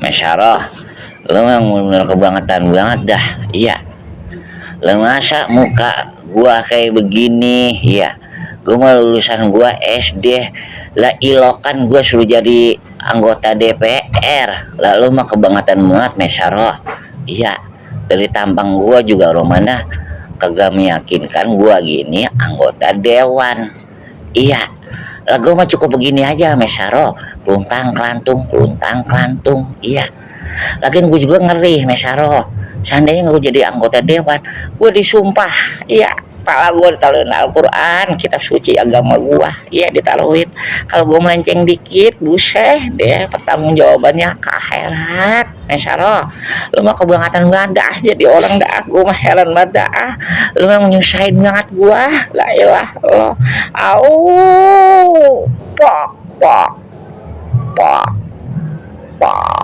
maysaroh. Lu memang bener kebangetan banget dah. Iya, lu masa muka gua kayak begini? Iya, gua mah lulusan gua SD lah, ilokan gua suruh jadi anggota DPR. Lalu mah kebangetan banget maysaroh. Iya, dari tampang gua juga romana kagak meyakinkan gua gini anggota dewan. Iya, lah gua mah cukup begini aja maysaroh, peluntang kelantung. Iya, lagian gue juga ngeri maysaroh, seandainya gue jadi anggota dewan, gue disumpah. Iya, kepala gue ditaruhin Al-Quran, kitab suci agama gue. Iya, ditaruhin. Kalau gue melenceng dikit, buset deh, pertanggung jawabannya ke akhirat maysaroh. Lu mah kebangetan banget dah jadi orang dah. Gue mah heran banget dah. Lu mah nyusahin banget gue. La ilah Allah. Au. Pak, pak, pak, pak.